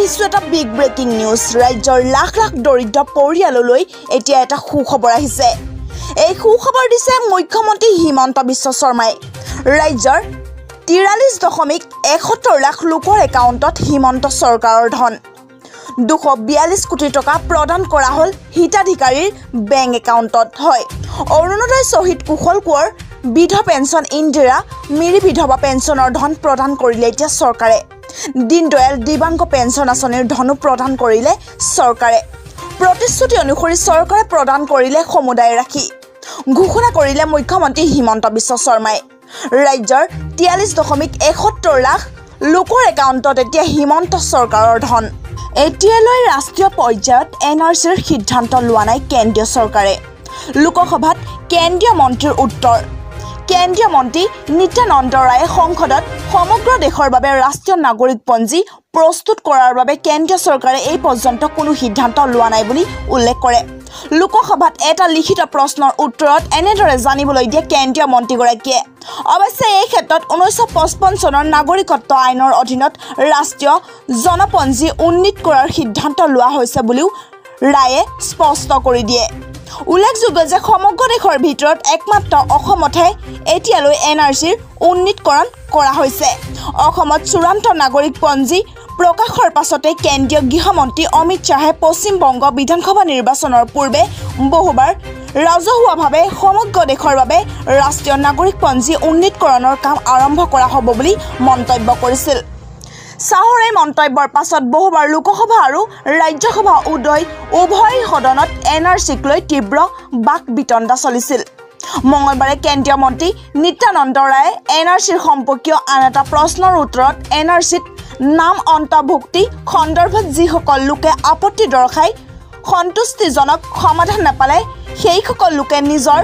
আহিছোঁ এটা big breaking news. ৰাজ্যৰ লাখ লাখ দৰিদ্ৰ পৰিয়াললৈ এতিয়া এটা সুখবৰ আহিছে। এই সুখবৰ দিছে মুখ্যমন্ত্ৰী হিমন্ত বিশ্ব শৰ্মাই। ৰাজ্যৰ 43.71 লাখ লোকৰ একাউণ্টত হিমন্ত চৰকাৰৰ ধন 242 কোটি টকা প্ৰদান কৰা হ'ল হিতাধিকাৰীৰ বেংক একাউণ্টত। হয়, অৰুণোদয়, শ্বহীদ কুশল কোঁৱৰ বিধ পেঞ্চন, ইন্দিৰা মিৰি বিধৱা পেঞ্চনৰ ধন প্ৰদান কৰিলে এতিয়া চৰকাৰে। দীনদয়াল দিব্যাংগ পেঞ্চন আঁচনিৰ ধনো প্ৰদান কৰিলে চৰকাৰে। প্ৰতিশ্ৰুতি অনুসৰি চৰকাৰে প্ৰদান কৰিলে সমুদায় ৰাশি, ঘোষণা কৰিলে মুখ্যমন্ত্ৰী হিমন্ত বিশ্ব শৰ্মাই। ৰাজ্যৰ 43.71 লাখ লোকৰ একাউণ্টত এতিয়া হিমন্ত চৰকাৰৰ ধন। এতিয়ালৈ ৰাষ্ট্ৰীয় পৰ্যায়ত এনআৰচিৰ সিদ্ধান্ত লোৱা নাই কেন্দ্ৰীয় চৰকাৰে, লোকসভাত কেন্দ্ৰীয় মন্ত্ৰীৰ উত্তৰ। কেন্দ্ৰীয় মন্ত্ৰী নিত্যানন্দ ৰায়ে সংসদত সমগ্ৰ দেশৰ বাবে ৰাষ্ট্ৰীয় নাগৰিকপঞ্জী প্ৰস্তুত কৰাৰ বাবে কেন্দ্ৰীয় চৰকাৰে এই পৰ্যন্ত কোনো সিদ্ধান্ত লোৱা নাই বুলি উল্লেখ কৰে। লোকসভাত এটা লিখিত প্ৰশ্নৰ উত্তৰত এনেদৰে জানিবলৈ দিয়ে কেন্দ্ৰীয় মন্ত্ৰীগৰাকীয়ে। অৱশ্যে এই ক্ষেত্ৰত 1955 চনৰ নাগৰিকত্ব আইনৰ অধীনত ৰাষ্ট্ৰীয় জনপঞ্জী উন্নীত কৰাৰ সিদ্ধান্ত লোৱা হৈছে বুলিও ৰায়ে স্পষ্ট কৰি দিয়ে। উল্লেখযোগ্য যে সমগ্ৰ দেশৰ ভিতৰত একমাত্ৰ অসমতহে এতিয়ালৈ এনআৰচিৰ উন্নীতকৰণ কৰা হৈছে। অসমত চূড়ান্ত নাগৰিকপঞ্জী প্ৰকাশৰ পাছতে কেন্দ্ৰীয় গৃহমন্ত্ৰী অমিত শ্বাহে পশ্চিমবংগ বিধানসভা নিৰ্বাচনৰ পূৰ্বে বহুবাৰ ৰাজহুৱাভাৱে সমগ্ৰ দেশৰ বাবে ৰাষ্ট্ৰীয় নাগৰিকপঞ্জী উন্নীতকৰণৰ কাম আৰম্ভ কৰা হ'ব বুলি মন্তব্য কৰিছিল। শ্বাহৰ এই মন্তব্যৰ পাছত বহুবাৰ লোকসভা আৰু ৰাজ্যসভা উভয় সদনত এনআৰচিক লৈ তীব্ৰ বাক বিতণ্ডা চলিছিল। মঙলবাৰে কেন্দ্ৰীয় মন্ত্ৰী নিত্যানন্দ ৰায়ে এনআৰচিৰ সম্পৰ্কীয় আন এটা প্ৰশ্নৰ উত্তৰত এনআৰচিত নাম অন্তৰ্ভুক্তি সন্দৰ্ভত যিসকল লোকে আপত্তি দৰ্শাই সন্তুষ্টিজনক সমাধান নাপালে, সেইসকল লোকে নিজৰ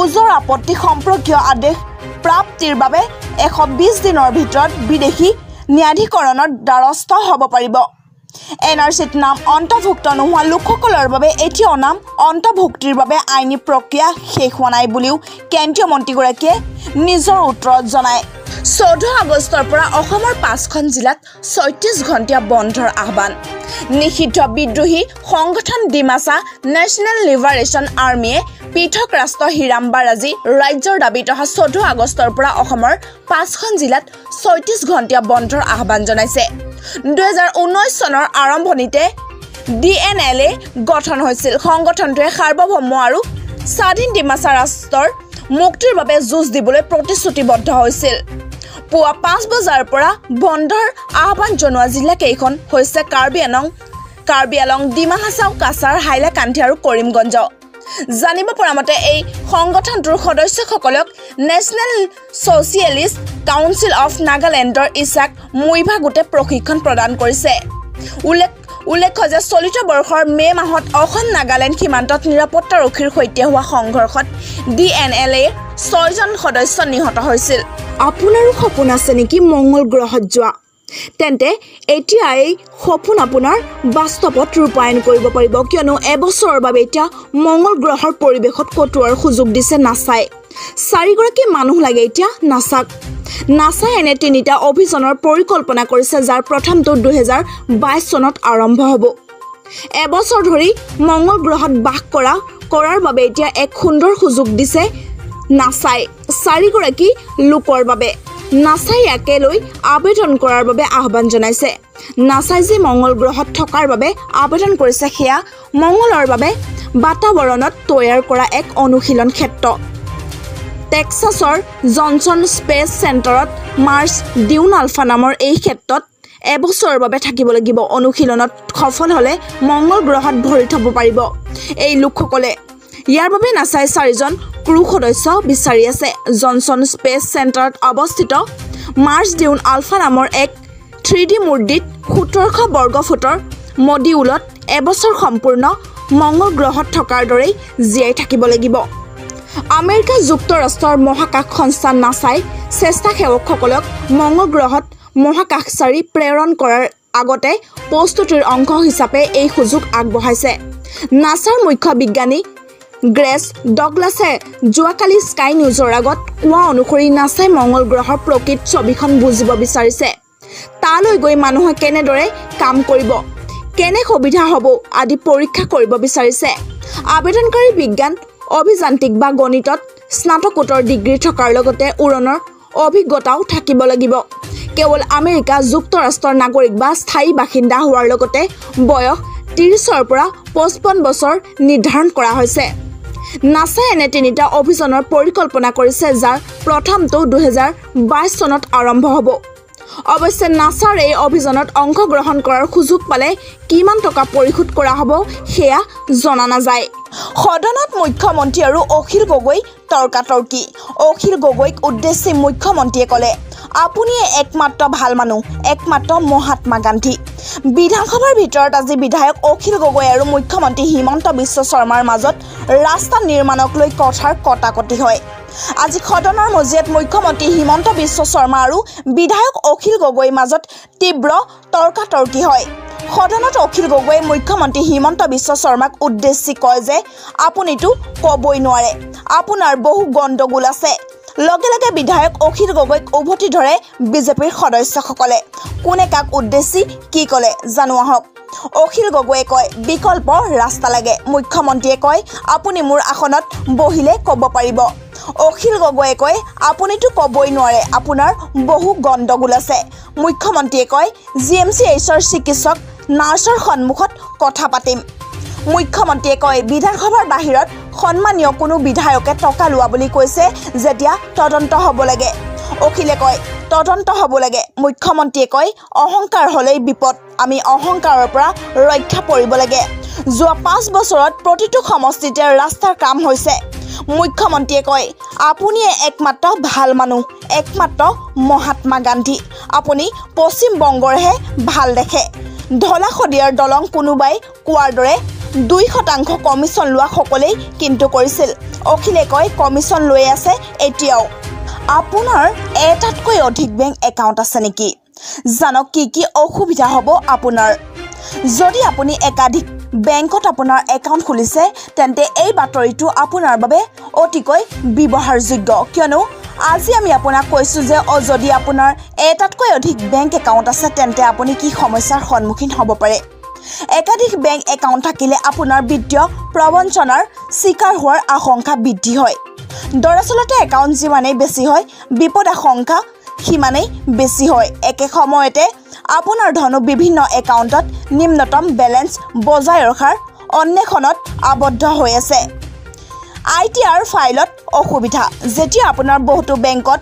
ওজৰ আপত্তি সম্পৰ্কীয় আদেশ প্ৰাপ্তিৰ বাবে 120 দিনৰ ভিতৰত বিদেশী ন্যায়াধিকৰণৰ দ্বাৰস্থ হ'ব পাৰিব। এনআৰচিত নাম অন্তৰ্ভুক্ত নোহোৱা লোকসকলৰ বাবে এতিয়াও নাম অন্তৰ্ভুক্তিৰ বাবে আইনী প্ৰক্ৰিয়া শেষ হোৱা নাই বুলিও কেন্দ্ৰীয় মন্ত্ৰীগৰাকীয়ে নিজৰ উত্তৰত জনায়। 14 আগষ্টৰ পৰা অসমৰ পাঁচখন জিলাত 36 ঘণ্টীয়া বন্ধৰ আহ্বান। নিষিদ্ধ বিদ্ৰোহী সংগঠন ডিমাচা নেশ্যনেল লিবাৰেশ্যন আৰ্মীয়ে পৃথক ৰাষ্ট্ৰ হিৰামবা ৰাজি ৰাজ্যৰ দাবীত অহা 14 আগষ্টৰ পৰা অসমৰ পাঁচখন জিলাত 36 ঘণ্টীয়া বন্ধৰ আহ্বান জনাইছে। 2019 চনৰ আৰম্ভণিতে ডিএনএলএ গঠন হৈছিল। সংগঠনটোৱে সাৰ্বভৌম আৰু স্বাধীন ডিমাচা ৰাষ্ট্ৰৰ মুক্তিৰ বাবে যুঁজ দিবলৈ প্ৰতিশ্ৰুতিবদ্ধ হৈছিল। পুৱা 5 বজাৰ পৰা বন্ধৰ আহ্বান জনোৱা জিলাকেইখন হৈছে কাৰ্বি আলং, ডিমা হাছাও, কাছাৰ, হাইলাকান্দি আৰু কৰিমগঞ্জ। জানিব পৰা মতে এই সংগঠনটোৰ সদস্যসকলক নেশ্যনেল ছ'চিয়েলিষ্ট কাউন্সিল অফ নাগালেণ্ডৰ ইছাক মুইভা গোটে প্ৰশিক্ষণ প্ৰদান কৰিছে। উল্লেখ্য যে চলিত বৰ্ষৰ মে' মাহত অসম নাগালেণ্ড সীমান্তত নিৰাপত্তাৰক্ষীৰ সৈতে হোৱা সংঘৰ্ষত ডিএনএল এৰ ছয়জন সদস্য নিহত হৈছিল। আপোনাৰো সপোন আছে নেকি মংগল গ্ৰহত যোৱা? তেন্তে এতিয়া এই সপোন আপোনাৰ বাস্তৱত ৰূপায়ণ কৰিব পাৰিব। কিয়নো এবছৰৰ বাবে এতিয়া মংগল গ্ৰহৰ পৰিৱেশত কটোৱাৰ সুযোগ দিছে নাছাই। চাৰিগৰাকী মানুহ লাগে এতিয়া নাছাক। নাছাই এনে তিনিটা অভিযানৰ পৰিকল্পনা কৰিছে, যাৰ প্ৰথমটো 2022 চনত আৰম্ভ হ'ব। এবছৰ ধৰি মংগল গ্ৰহত বাস কৰাৰ বাবে এতিয়া এক সুন্দৰ সুযোগ দিছে নাছাই চাৰিগৰাকী লোকৰ বাবে। নাছাই ইয়াকে লৈ আবেদন কৰাৰ বাবে আহ্বান জনাইছে। নাছাই যি মংগল গ্ৰহত থকাৰ বাবে আবেদন কৰিছে, সেয়া মংগলৰ বাবে বাতাবৰণত তৈয়াৰ কৰা এক অনুশীলন ক্ষেত্ৰ। টেক্সাছৰ জনছন স্পেচ চেণ্টাৰত মাৰ্চ ডিউন আলফা নামৰ এই ক্ষেত্ৰত এবছৰৰ বাবে থাকিব লাগিব। অনুশীলনত সফল হ'লে মংগল গ্ৰহত ভৰি থ'ব পাৰিব এই লোকসকলে। ইয়াৰ বাবে নাছাই চাৰিজন ক্ৰু সদস্য বিচাৰি আছে। জনছন স্পেচ চেণ্টাৰত অৱস্থিত মাৰ্চ ডিউন আলফা নামৰ এক 3D মুদ্ৰিত 1700 বৰ্গ ফুটৰ মডিউলত এবছৰ সম্পূৰ্ণ মংগল গ্ৰহত থকাৰ দৰেই জীয়াই থাকিব লাগিব। আমেৰিকা যুক্তৰাষ্ট্ৰৰ মহাকাশ সংস্থা নাছাই স্বেচ্ছাসেৱকসকলক মংগল গ্ৰহত মহাকাশচাৰী প্ৰেৰণ কৰাৰ আগতে প্ৰস্তুতিৰ অংশ হিচাপে এই সুযোগ আগবঢ়াইছে। নাছাৰ মুখ্য বিজ্ঞানী গ্ৰেছ ডগলাছে যোৱাকালি স্কাই নিউজৰ আগত কোৱা অনুসৰি নাছাই মংগল গ্ৰহৰ প্ৰকৃত ছবিখন বুজিব বিচাৰিছে। তালৈ গৈ মানুহে কেনেদৰে কাম কৰিব, কেনে সুবিধা হ'ব আদি পৰীক্ষা কৰিব বিচাৰিছে। আবেদনকাৰী বিজ্ঞান, অভিযান্ত্ৰিক বা গণিতত স্নাতকোত্তৰ ডিগ্ৰী থকাৰ লগতে উৰণৰ অভিজ্ঞতাও থাকিব লাগিব। কেৱল আমেৰিকা যুক্তৰাষ্ট্ৰৰ নাগৰিক বা স্থায়ী বাসিন্দা হোৱাৰ লগতে বয়স 30ৰ পৰা 55 বছৰ নিৰ্ধাৰণ কৰা হৈছে। নাছাই এনে তিনিটা অভিযানৰ পৰিকল্পনা কৰিছে, যাৰ প্ৰথমটো 2022 চনত আৰম্ভ হ'ব। অৱশ্যে নাছাৰ এই অভিযানত অংশগ্ৰহণ কৰাৰ সুযোগ পালে কিমান টকা পৰিশোধ কৰা হ'ব সেয়া জনা নাযায়। সদনত মুখ্যমন্ত্ৰী আৰু অখিল গগৈ তৰ্কাতৰ্কি। অখিল গগৈক উদ্দেশ্যি মুখ্যমন্ত্ৰীয়ে ক'লে, "আপুনিয়ে একমাত্ৰ ভাল মানুহ, একমাত্ৰ মহাত্মা গান্ধী।" বিধানসভাৰ ভিতৰত আজি বিধায়ক অখিল গগৈ আৰু মুখ্যমন্ত্ৰী হিমন্ত বিশ্ব শৰ্মাৰ মাজত ৰাস্তা নিৰ্মাণক লৈ কথাৰ কটাকটি হয়। আজি সদনৰ মজিয়াত মুখ্যমন্ত্ৰী হিমন্ত বিশ্ব শৰ্মা আৰু বিধায়ক অখিল গগৈৰ মাজত তীব্ৰ তৰ্কাতৰ্কি হয়। সদনত অখিল গগৈয়ে মুখ্যমন্ত্ৰী হিমন্ত বিশ্ব শৰ্মাক উদ্দেশ্যি কয় যে আপুনিতো ক'বই নোৱাৰে, আপোনাৰ বহু গণ্ডগোল আছে। লগে লগে বিধায়ক অখিল গগৈক উভতি ধৰে বিজেপিৰ সদস্যসকলে। কোনে কাক উদ্দেশ্যি কি ক'লে জানো আহক। অখিল গগৈয়ে কয়, "বিকল্প ৰাস্তা লাগে।" মুখ্যমন্ত্ৰীয়ে কয়, "আপুনি মোৰ আসনত বহিলে ক'ব পাৰিব।" অখিল গগৈয়ে কয়, "আপুনিতো ক'বই নোৱাৰে, আপোনাৰ বহু গণ্ডগোল আছে।" মুখ্যমন্ত্ৰীয়ে কয়, "জিএমচিএইচৰ চিকিৎসক নাৰ্ছৰ সন্মুখত কথা পাতিম।" মুখ্যমন্ত্ৰীয়ে কয়, বিধানসভাৰ বাহিৰত সন্মানীয় কোনো বিধায়কে টকা লোৱা বুলি কৈছে যেতিয়া তদন্ত হ'ব লাগে। অখিলে কয়, তদন্ত হ'ব লাগে। মুখ্যমন্ত্ৰীয়ে কয়, অহংকাৰ হ'লেই বিপদ, আমি অহংকাৰৰ পৰা ৰক্ষা পৰিব লাগে। যোৱা 5 বছৰত প্ৰতিটো সমষ্টিতে ৰাস্তাৰ কাম হৈছে। মুখ্যমন্ত্ৰীয়ে কয়, আপুনিয়ে একমাত্ৰ ভাল মানুহ, একমাত্ৰ মহাত্মা গান্ধী, আপুনি পশ্চিম বংগৰহে ভাল দেখে। ঢলা শদিয়াৰ দলং কোনোবাই কোৱাৰ দৰে 2% কমিশ্যন লোৱা সকলেই কিন্তু কৰিছিল। অখিলে কয়, কমিশ্যন লৈ আছে এতিয়াও। আপোনাৰ এটাতকৈ অধিক বেংক একাউণ্ট আছে নেকি? জানক কি কি অসুবিধা হ'ব আপোনাৰ। যদি আপুনি একাধিক বেংকত আপোনাৰ একাউণ্ট খুলিছে, তেন্তে এই বাতৰিটো আপোনাৰ বাবে অতিকৈ ব্যৱহাৰযোগ্য। কিয়নো আজি আমি আপোনাক কৈছোঁ যে যদি আপোনাৰ এটাতকৈ অধিক বেংক একাউণ্ট আছে, তেন্তে আপুনি কি সমস্যাৰ সন্মুখীন হ'ব পাৰে। একাধিক বেংক একাউণ্ট থাকিলে আপোনাৰ বিত্তীয় প্ৰবঞ্চনাৰ চিকাৰ হোৱাৰ আশংকা বৃদ্ধি হয়। দৰাচলতে একাউণ্ট যিমানেই বেছি হয়, বিপদ আশংকা সিমানেই বেছি হয়। একে সময়তে আপোনাৰ ধনো বিভিন্ন একাউণ্টত নিম্নতম বেলেঞ্চ বজাই ৰখাৰ অন্বেষণত আবদ্ধ হৈ আছে। আইটিআৰ ফাইলত অসুবিধা। যেতিয়া আপোনাৰ বহুতো বেংকত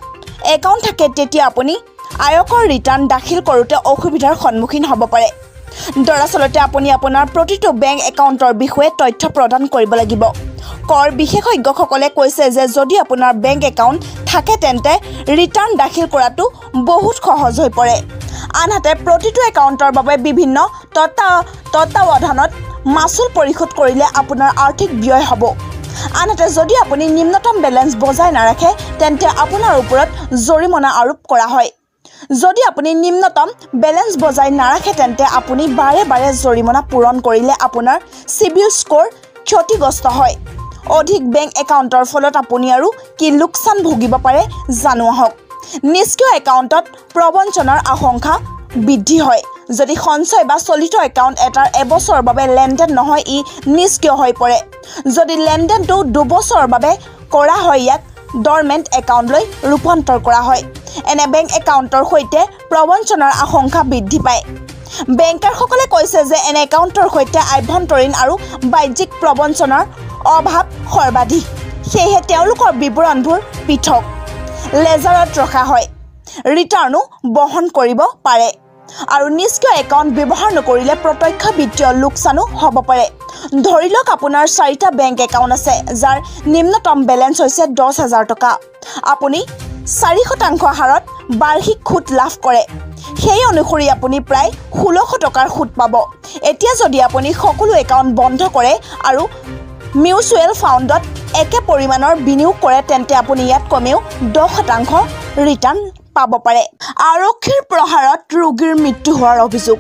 একাউণ্ট থাকে, তেতিয়া আপুনি আয়কৰ ৰিটাৰ্ণ দাখিল কৰোঁতে অসুবিধাৰ সন্মুখীন হ'ব পাৰে। দৰাচলতে আপুনি আপোনাৰ প্ৰতিটো বেংক একাউণ্টৰ বিষয়ে তথ্য প্ৰদান কৰিব লাগিব। কৰ বিশেষজ্ঞসকলে কৈছে যে যদি আপোনাৰ বেংক একাউণ্ট থাকে, তেন্তে ৰিটাৰ্ণ দাখিল কৰাটো বহুত সহজ হৈ পৰে। আনহাতে প্ৰতিটো একাউণ্টৰ বাবে বিভিন্ন তত্বাৱধানত মাচুল পৰিশোধ কৰিলে আপোনাৰ আৰ্থিক ব্যয় হ'ব। আনহাতে যদি আপুনি নিম্নতম বেলেঞ্চ বজাই নাৰাখে, তেন্তে আপোনাৰ ওপৰত জৰিমনা আৰোপ কৰা হয়। যদি আপুনি নিম্নতম বেলেঞ্চ বজাই নাৰাখে, তেন্তে আপুনি বাৰে বাৰে জৰিমনা পূৰণ কৰিলে আপোনাৰ চিবিল স্ক'ৰ ক্ষতিগ্ৰস্ত হয়। অধিক বেংক একাউণ্টৰ ফলত আপুনি আৰু কি লোকচান ভুগিব পাৰে জানো আহক। নিষ্ক্ৰিয় একাউণ্টত প্ৰবঞ্চনাৰ আশংকা বৃদ্ধি হয়। যদি সঞ্চয় বা চলিত একাউণ্ট এটাৰ এবছৰৰ বাবে লেনদেন নহয়, ই নিষ্ক্ৰিয় হৈ পৰে। যদি লেনদেনটো 2 বছৰৰ বাবে কৰা হয়, ইয়াক ডৰমেণ্ট একাউণ্টলৈ ৰূপান্তৰ কৰা হয়। এনে বেংক একাউণ্টৰ সৈতে প্ৰবঞ্চনাৰ আশংকা বৃদ্ধি পায়। বেংকাৰসকলে কৈছে যে এনে একাউণ্টৰ সৈতে আভ্যন্তৰীণ আৰু বাহ্যিক প্ৰবঞ্চনাৰ অভাৱ সৰ্বাধিক। সেয়েহে তেওঁলোকৰ বিৱৰণবোৰ পৃথক লেজাৰত ৰখা হয়, ৰিটাৰ্ণো বহন কৰিব পাৰে আৰু নিষ্ক্ৰিয় একাউণ্ট ব্যৱহাৰ নকৰিলে প্ৰত্যক্ষ বিত্তীয় লোকচানো হ'ব পাৰে। ধৰি লওক আপোনাৰ চাৰিটা বেংক একাউণ্ট আছে, যাৰ নিম্নতম বেলেঞ্চ হৈছে 10,000 টকা। আপুনি 4% হাৰত বাৰ্ষিক সুত লাভ কৰে। সেই অনুসৰি আপুনি প্ৰায় 1,600 টকাৰ সুত পাব। এতিয়া যদি আপুনি সকলো একাউণ্ট বন্ধ কৰে আৰু মিউচুৱেল ফাণ্ডত একে পৰিমাণৰ বিনিয়োগ কৰে, তেন্তে আপুনি ইয়াত কমেও 10% ৰিটাৰ্ণ পাব পাৰে। আৰক্ষীৰ প্ৰহাৰত ৰোগীৰ মৃত্যু হোৱাৰ অভিযোগ।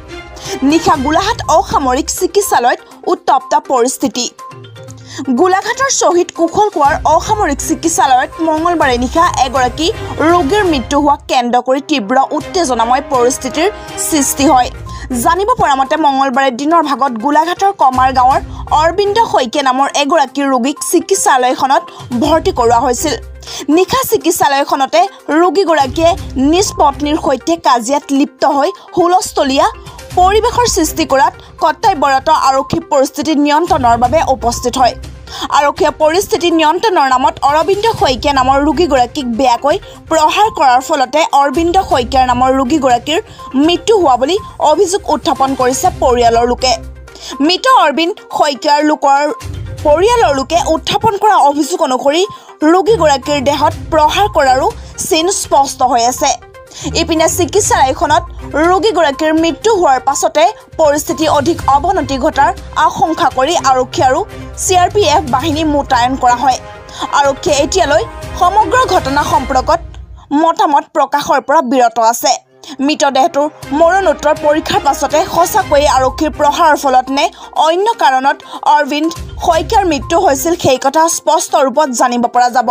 নিশা গোলাঘাট অসামৰিক চিকিৎসালয়ত উত্তপ্ত পৰিস্থিতি। গোলাঘাটৰ শ্বহীদ কুশল কোঁৱৰ অসামৰিক চিকিৎসালয়ত মঙলবাৰে নিশা এগৰাকী ৰোগীৰ মৃত্যু হোৱাক কেন্দ্ৰ কৰি তীব্ৰ উত্তেজনাময় পৰিস্থিতিৰ সৃষ্টি হয়। জানিব পৰা মতে, মঙলবাৰে দিনৰ ভাগত গোলাঘাটৰ কমাৰ গাঁৱৰ অৰবিন্দ শইকীয়া নামৰ এগৰাকী ৰোগীক চিকিৎসালয়খনত ভৰ্তি কৰোৱা হৈছিল। নিশা চিকিৎসালয়খনতে ৰোগীগৰাকীয়ে নিজ পত্নীৰ সৈতে কাজিয়াত লিপ্ত হৈ হুলস্থলীয়া পৰিৱেশৰ সৃষ্টি কৰাত কৰ্তব্যৰত আৰক্ষী পৰিস্থিতি নিয়ন্ত্ৰণৰ বাবে উপস্থিত হয়। আৰক্ষীয়ে পৰিস্থিতি নিয়ন্ত্ৰণৰ নামত অৰবিন্দ শইকীয়া নামৰ ৰোগীগৰাকীক বেয়াকৈ প্ৰহাৰ কৰাৰ ফলতে অৰবিন্দ শইকীয়াৰ নামৰ ৰোগীগৰাকীৰ মৃত্যু হোৱা বুলি অভিযোগ উত্থাপন কৰিছে পৰিয়ালৰ লোকে। মৃত অৰবিন্দ শইকীয়াৰ লোকৰ পৰিয়ালৰ লোকে উত্থাপন কৰা অভিযোগ অনুসৰি ৰোগীগৰাকীৰ দেহত প্ৰহাৰ কৰাৰো চিন স্পষ্ট হৈ আছে। ইপিনে চিকিৎসালয়খনত ৰোগীগৰাকীৰ মৃত্যু হোৱাৰ পাছতে পৰিস্থিতি অধিক অৱনতি ঘটাৰ আশংকা কৰি আৰক্ষী আৰু চিআৰপিএফ বাহিনী মোতায়েন কৰা হয়। আৰক্ষীয়ে এতিয়ালৈ সমগ্ৰ ঘটনা সম্পৰ্কত মতামত প্ৰকাশৰ পৰা বিৰত আছে। মৃতদেহটোৰ মৰণোত্তৰ পৰীক্ষাৰ পাছতে সঁচাকৈয়ে আৰক্ষীৰ প্ৰহাৰৰ ফলত নে অন্য কাৰণত অৰবিন্দ শইকীয়াৰ মৃত্যু হৈছিল, সেই কথা স্পষ্ট ৰূপত জানিব পৰা যাব।